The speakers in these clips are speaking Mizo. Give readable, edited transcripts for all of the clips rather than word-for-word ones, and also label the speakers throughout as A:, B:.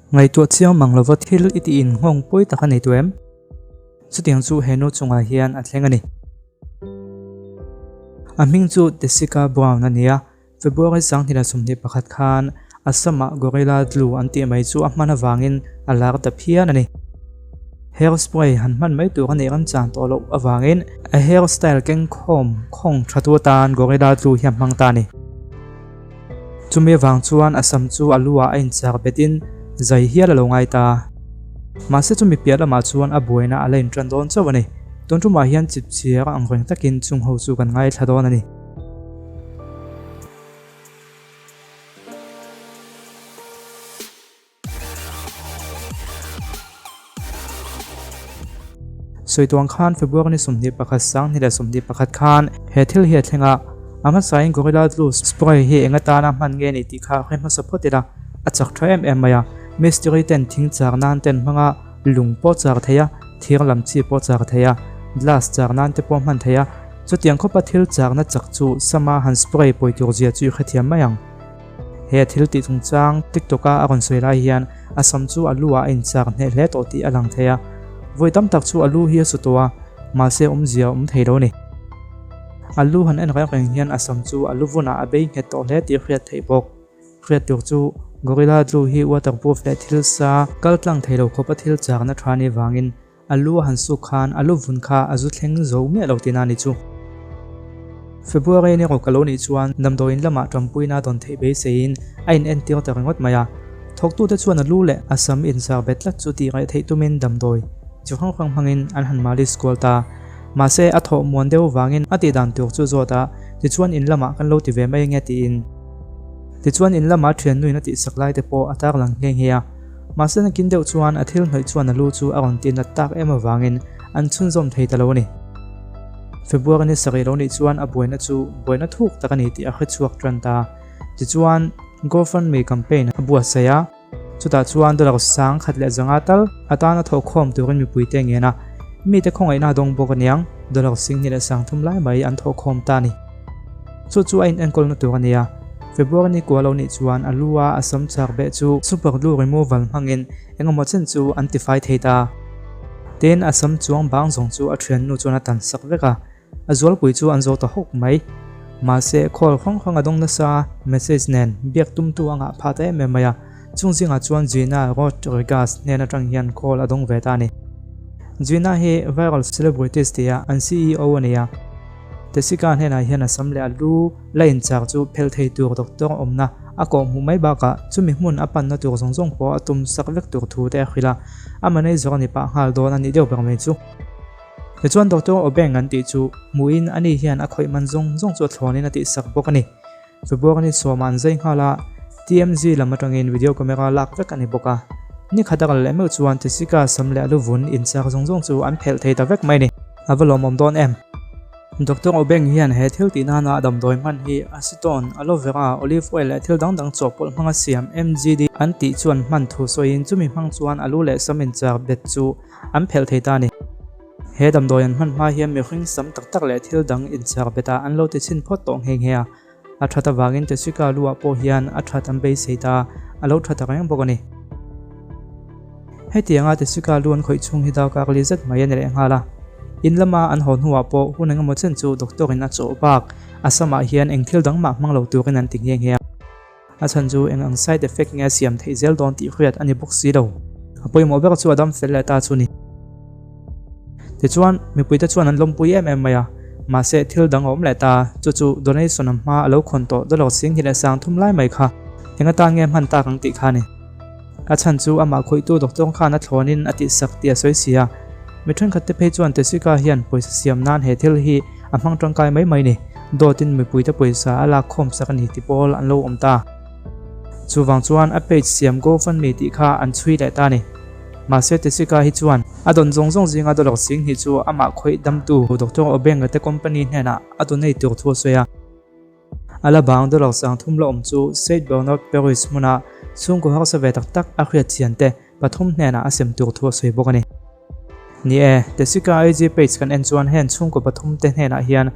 A: Ngaihtuah chiang mang lova thil i tih in nghawng pawi tak a nei tu em? Chutiang chu he nu chungah hian a thleng a ni. A hming chu Tessica Brown a ni a, February 2021 khan Assam-ah Gorilla Glue an tih mai chu a hman avangin a lar ta phian a ni. Hair spray han hman mai tur a neih ramchang tawh loh avangin a hair style keng khawm khawng tha tu atan Gorilla Glue hi a hmang ta a ni. Chumi avang chuan a sam chu a lu ah a inchar betin zai hial a lo ngai ta. Mahse chumi piah lamah chuan a buaina a la intan dawn chauh a ni. Tun tumah hian chipchiar ang reng takin chung ho chu kan ngaithla dawn a ni. Sawi tuang khan February ni 21 2021 khan he thil hi a thleng a, a hmasain Gorilla Glue spray hi eng atana hman nge ni tih kha hre hmasa phawt ila, a chak tha em em mai a, mistiri ten thing char nan ten hmanga lung pawh char thei a, thir lam chi pawh char thei a, glass char nan te pawh hman thei a, chutiang khawpa thil charna chak chu sama han spray pawi tur zia chu i hrethiam mai ang. He thil tih chungchang TikTok-a a rawn sawi lai hian a sam chu a lu-ah a inchak hneh hle tawh tih a lang thei a. Vawi tam tak chu a lu hi a su tawh a, mahse awmzia a awm thei lo a ni. A lu han en reng reng hian a sam chu a lu vunah a bei nghet tawh hle tih a hriat theih bawk. Hriat tur chu Gorilla Glue hi waterproof leh thil sa kal tlang thei lo khawpa thil chakna tha ni vangin A lu a han suk khan a lu vun kha a zu thleng zo miah lo tihna a ni chu. February ni rawk a lo nih chuan damdawiin lamah ṭampuina dawn theih beiseiin a in entir ta ringawt mai a. Thawktute chuan a lu leh a sam inzar bet tlat chu tih reh theih tumin damdawi chi hrang hrang hmangin an han malis kual ta. Mahse a thawh muan deuh vangin a tih dan tur chu zawt a, tichuan in lamah kan lo ti ve mai nge tiin. Tichuan in lamah ṭhiannuin a tihsak lai te pawh a tarlang nghe nghe a. Mahse nakin deuh chuan a thil hnawih chuan a lu chu a rawn tinat tak em avangin an chhunzawm thei ta lo a ni. February ni sarih lo nih chuan a buaina chu buaina thuk tak a ni tih a hre chhuak tan ta. Tichuan, GoFundMe campaign a buatsaih a, chutah chuan dollar sang khat leh zanga tal atana thawhkhawm turin mipuite ngen a, mite khawngaihna a dawng bawk aniang, dollar 10,000 leh 30,000 lai mai an thawhkhawm ta a ni. Chu chu a inenkawlna tur a ni a, February ni kua lo nih chuan a lu a a sam chak beh chu super glue removal hmangin engemaw chen chu an tifai thei ta. Tin, a sam chuang bang zawng chu a thiannu chuan a tan sak vek a, a zualpui chu an zo ta hawk mai. Mahse, call hrang hrang a dawng nasa, message nen biak tumtu a ngah phah ta em em mai a, chung zingah chuan Gina Rodriguez hnen atang hian call a dawng ve ta a ni. Gina hi viral celebrities tia an CEO a ni a. Tessica hnenah hian a sam leh a lu la inchak chu phel thei tur doctor awmna a kawh hmuh mai bakah chumi hmun a panna tur zawng zawng pawh a tum sak vek tur thu te a hrilh a, a manager a ni pah nghal dawn a nih deuh ber mai chu. Tichuan Doctor Obeng an tih chu hmuhin ani hian a khawih man zawng zawng chu a thlawnin a tihsak bawk a ni. February ni sawmah an zai nghal a, TMZ lam atangin video camera lak vek a ni bawk a. Ni khat a kal leh meuh chuan Tessica sam leh a lu vun inchak zawng zawng chu an phelh thei ta vek mai a ni. A va lawmawm dawn em? Doctor Obeng hian he thil tih nana a damdawi hman hi acetone, aloe vera, olive oil leh thil dang dang chawhpawlh hmanga siam MGD an tih chuan hman thu sawiin chumi hmang chuan a lu leh sam inchak bet chu an phelh thei ta a ni. He damdawi an hman hma hian mihring sam tak tak leh thil dang inchak betah an lo ti chhin phawt tawh nghe nghe a. A that avangin Tessica luah pawh hian a that an beisei ta, a lo tha ta reng bawk a ni. Hetianga Tessica lu an khawih chhung hi darkar li zet mai a ni leh nghal a. In lama an haw hnuah pawh hun engemaw chen chu doctor in a chawh bak a samah hian eng thil dang mah hmang lo turin an ti nghe nghe a. A chhan chu eng ang side effect nge a siam theih zel dawn tih hriat a ni bawk si lo. A pawimawh ber chu a dam fel leh ta chu ni. Tichuan, mipuite chuan an lawmpui em em mai a. Mahse, thil dang a awm leh ta, chu chu donation a hma a lo khawn tawh dollar 20,300 lai mai kha eng atan nge hman tak ang tih kha a ni. A chhan chu amah khawihtu doctor khan a thlawnin a tihsak tih a sawi si a. Mi thenkhatte phei chuan Tessica hian pawisa siam nan he thil hi a hmang tangkai mai mai ni. Dawtin mipuite pawisa a lak khawm sak a ni ti pawl an lo awm ta. Chuvang chuan a page siam GoFundMe tih kha an chhui leh ta a ni. Mahse Tessica hi chuan a dawn zawng zawng zinga dollar 20,000 chu amah khawih damtu Doctor Obenga te company hnenah a donate tur thu a sawi a. A la bang dollar 30,000 la awm chu Saint Bernard Parish hmuna chhungkaw harsa ve tak tak a hriat chian te pathum hnenah a sem tur thu a sawi bawk a ni. Ni e, Tessica IG page kan en chuan heng chhungkaw pathum te hnenah hian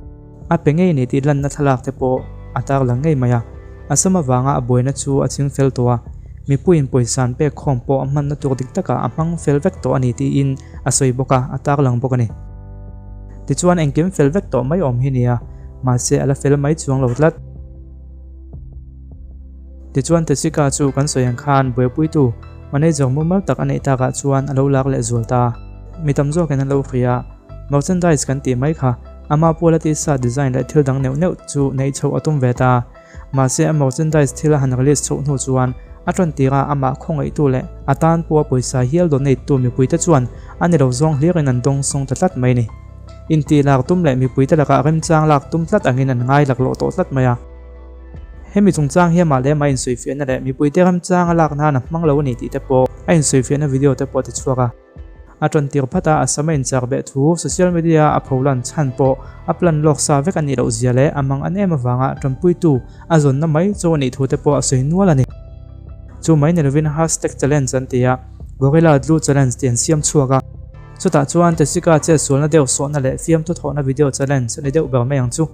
A: a pe ngei ni tih lanna thlalak te pawh a tarlang ngei mai a. A sam avanga a buaina chu a ching fel tawh a, Mipuiin pawisa an pek khawm pawh a hmanna tur dik takah a hmang fel vek tawh a ni tiin a sawi bawk a, a tarlang bawk a ni. Tichuan engkim fel vek tawh mai awm hi nia, mahse a la fel mai chuang lo tlat. Tichuan Tessica chu kan sawi ang khan buaipuitu manager mumal tak a neih takah chuan a lo lak leh zual ta. Mi tam zawkin an lo hria a, merchandise kan tih mai kha ama puala tisa design leh thil dang neuh neuh chu neih chhoh a tum ve ta. Mahse a merchandise thil a han release chhoh hnu chuan a tan tirah amah khawngaihtu leh a tan pawha pawisa hial donate tu mipuite chuan a ni lo zawng hlirin an dawng sawng ta tlat mai ni. Intih lak tum leh mipuite lakah remchang lak tum tlat angin an ngai laklawh tawh tlat mai a. Hemi chungchang hi amah leh amah insawifiahna leh mipuite remchang a lak nan a hmang lo a ni tih te pawh a insawifiahna video te pawh a ti chhuak a. A ṭan tir phat a, a sam a inchak beh thu social media a pholan chhan pawh a plan lawk sa vek a nih loh zia leh a mang an em avanga ṭanpuitu a zawnna mai chu a nih thu te pawh a sawi nual a ni. Chu mai ni lovin hashtag challenge an ti a, Gorilla Glue Challenge tih an siam chhuak a. Chutah chuan Tessica chetsualna deuh sawhna leh fiamthu thawhna video challenge a ni deuh ber mai ang chu.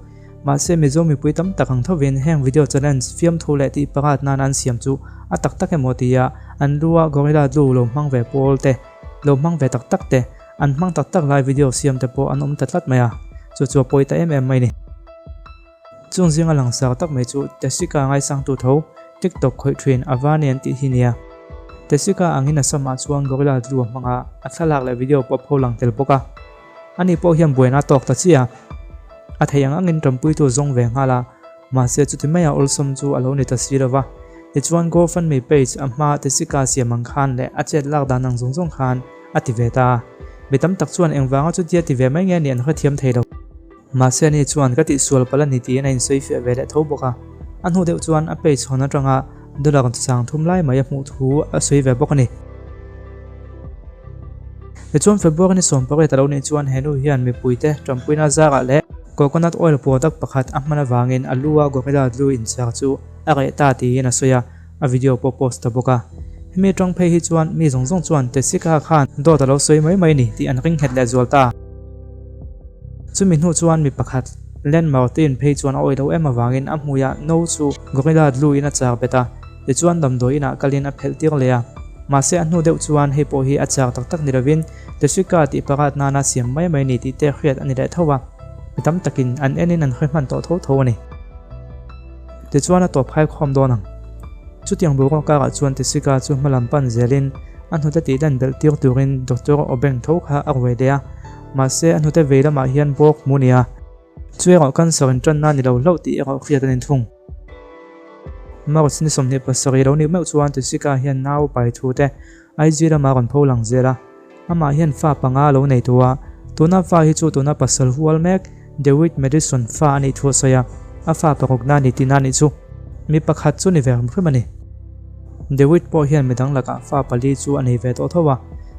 A: Mahse Mizo mipui tam tak ang thovin heng video challenge fiamthu leh tih pakhat nan an siam chu a tak tak emaw tia an lu a Gorilla Glue lo hmang ve pawl te, lo hmang ve tak tak te, an hmang tak tak lai video siam te pawh an awm ta tlat mai a, chu chu a pawi ta em em mai ni. Chung zinga langsar tak mai chu Tessica ngaisangtu tho TikTok khawih thin Avani an tih hi nia. Tessica angin a samah chuan Gorilla Glue a hmang a, a thlalak leh video pawh a pholang tel bawk a. Ani pawh hian buaina a tawk ta chiah a, a theih ang angin ṭanpuitu a zawng ve nghal a, mahse chuti maia awlsam chu a lo ni ta si lo va. Tichuan GoFundMe page a hma Tessica siam ang khan leh a chet lak dan ang zawng zawng khan a ti ve ta a. Mi tam tak chuan engvanga chutia ti ve mai nge nih an hrethiam thei lo. Mahse ani chuan ka tihsual palh a ni tiin a insawifiah ve leh tho bawk a. A hnu deuh chuan a page hawn atanga dollar chang thum lai mai a hmuh thu a sawi ve bawk a ni. Tichuan February ni 18 a lo nih chuan he nu hian mipuite tanpuina zarah leh coconut oil product pakhat a hman avangin a lu a gorilla glue inchar chu a reh ta tiin a sawi a, a video pawh post ta bawk a. Hemi atang phei hi chuan mi zawng zawng chuan Tessica khan dawt a lo sawi mai mai ni tih an ring nghet leh zual ta. Chumi hnu chuan mi pakhat Len Martin phei chuan a awih lo em avangin a hmuiah no chu gorilla glue in a char bet a. Tichuan damdawi inah kalin a phelh tir leh a, mahse a hnu deuh chuan hei pawh hi a chak tak tak ni lovin Tessica tih pakhat nana siam mai mai ni tih te hriat a ni leh tho a, mi tam takin an enin an hre hman tawh tho tho a ni. Tichuan a tawp haikhawm dawn ang. Chutiang boruak karah chuan Tessica chu hmalam pan zelin a hnute tih lan belh tir turin Doctor Obeng tho kha a ruai leh a, mahse a hnute vei lamah hian bawk hmu nia. Chu erawh cancer in tanna ni lo hlauh tih erawh hriat a ni thung. March ni 27 lo nih meuh chuan Tessica hian nau pai thu te IG lamah a rawn pho lang zel a. Amah hian fa panga lo nei tawh a, tuna fa hi chu tuna pasal hual mek Dewitt Madison fa a nih thu a sawi a, a fa parukna a ni tihna a nih chu. Mi pakhat chu ni ve hrim hrim a ni. Dewitt pawh hian midang lakah fa pali chu a nei ve tawh tho a,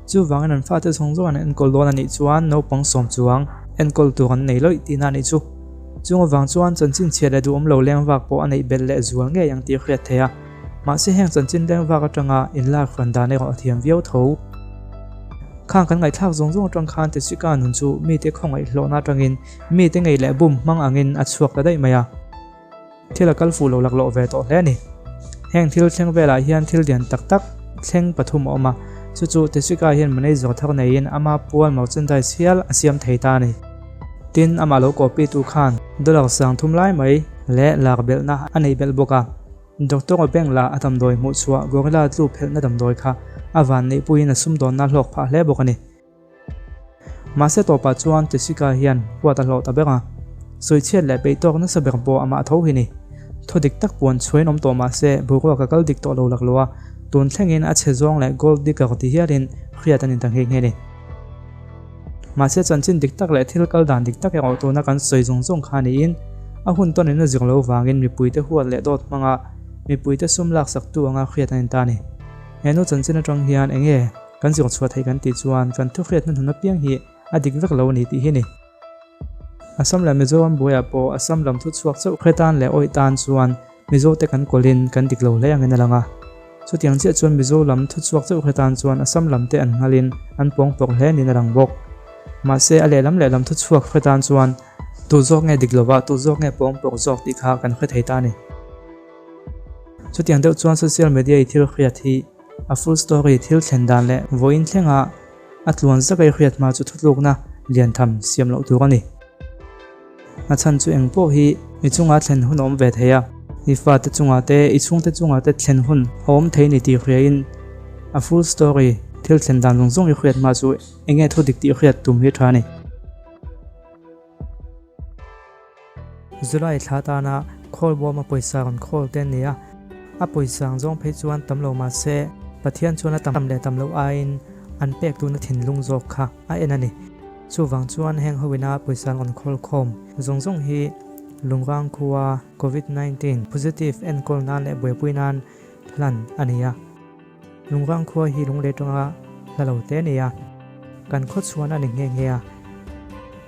A: chuvangin an fate zawng zawng an enkawl dawn a nih chuan naupang sawm chuang enkawl tur an nei lawih tihna a nih chu. Chung avang chuan chanchin chhia leh duhawm lo leng vak pawh a neih belh leh zual ngei ang tih a hriat theih a. Mahse heng chanchin leng vak atanga inlak hran dan erawh a thiam viau tho. Khang kan ngaihthlak zawng zawng atang khan Tessica nun chu mite khawngaih hlawhna atangin mite ngei leh bum hmang angin a chhuak ta daih mai a. Thil a kal fuh lo laklawh ve tawh hle a ni. Heng thil thleng velah hian thil lian tak tak thleng pathum a awm a, chu chu Tessica hian manager thar neiin ama pual merchandise hial a siam thei ta a ni. Tin, amah lo copy tu khan dollar 3000 lai mai leh lak belhna a neih belh bawk a. Doctor Obeng lah a damdawi hmuh chhuah Gorilla tlu phelhna damdawi kha a van neihpuiin a sumdawnna hlawk phah hle bawk a ni. Mahse tawpah chuan Tessica hian huat a hlawh ta ber a, sawichhiat leh peih tawk nasa ber pawh amah tho hi ni. Thaw dik tak puan chhuain awm tawh mahse boruak a kal dik tawh lo laklawh a, tun thlengin a chhe zawng leh gold digger ti hialin hriat a ni ta nghe nghe ni. Mahse chanchin dik tak leh thil kal dan dik tak erawh tuna kan sawi zawng zawng kha niin a hun tawnin a zir lo vangin mipuite huat leh dawt hmanga mipuite sum laksaktu anga hriat a ni ta a ni. He nu chanchin atang hian enge Kan zir chhuah theih kan tih chuan kan thuhriat hnuhnun apiang hi a dik vek lo a ni tih hi a ni. Assam leh Mizoram buaiah pawh Assam lam thu chhuak chauh hre tan leh awih tan chuan Mizo te kan kawlhin kan dik lo hle angin a lang a. Chutiang chiah chuan Mizo lam thu chhuak chauh hre tan chuan Assam lam te an nghalin an pawng pawk hle niin a lang bawk. Mahse a lehlam lehlam thu chhuak hre tan chuan tu zawk nge dik lova tu zawk nge pawng pawk zawk tih kha kan hre thei ta a ni. Chutiang deuh chuan social media i thil hriat hi a full story thil thlen dan leh vawiin thlenga a tluan zaka i hriat hma chu thutlukna lian tham siam loh tur a ni. A chhan chu eng pawh hi i chunga thlen hun a awm ve thei a, i fate chungah te, i chhungte chungah te thlen hun a awm thei ni tih hriain a full story thil thlen dan zawng zawng i hriat hma chu eng nge thu dik tih hriat tum hi tha a ni. July thla tana khawl bawma pawisa rawn khawl te an ni a, a pawisa ang zawng phei chuan tam lo mah se Pathian chuan a tam leh tam loh aiin an pek tuna thinlung zawk kha a en a ni. Chuvang chuan heng ho ina pawisa an rawn khawl khawm zawng zawng hi Lungrang khua Covid 19 positive enkawl nan leh buaipui nan hlan a ni a. Lungrang khua hi lunglei tanga hla lo te a ni a, kan khaw chhuan a ni nghe nghe a.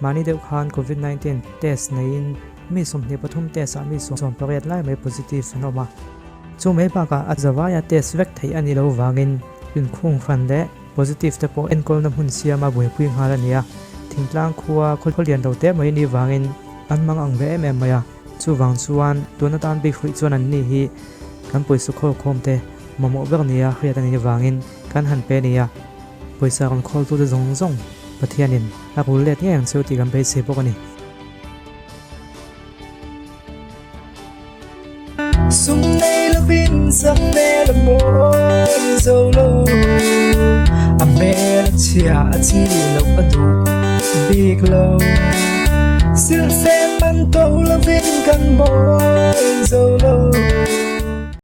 A: Mahni deuh khan Covid 19 test neiin mi 23 test ah mi 18 lai mai positive an awm a. Chu mai bakah a zavaia test vek theih a nih loh vangin inkhung hran leh Positive te pawh enkawlna hmun siama buaipui nghal a ni a, thingtlang khua khaw lian lo teh mai ni vangin an hmang ang ve em em mai a, chuvang chuan tun atan bik hruih chuan an ni hi kan pawisa khawl khawm te mamawh ber nia hriat a nih vangin kan han pe a ni a, pawisa rawn khawltute zawng zawng Pathianin a rul let ngei ang cheu tih kan beisei bawk a ni.
B: Sum nei lovin sak hmel a mawi zo lo, a hmel a chhia a chi loh a duh bik lo. Silhfen man to lovin kan mawi zo lo.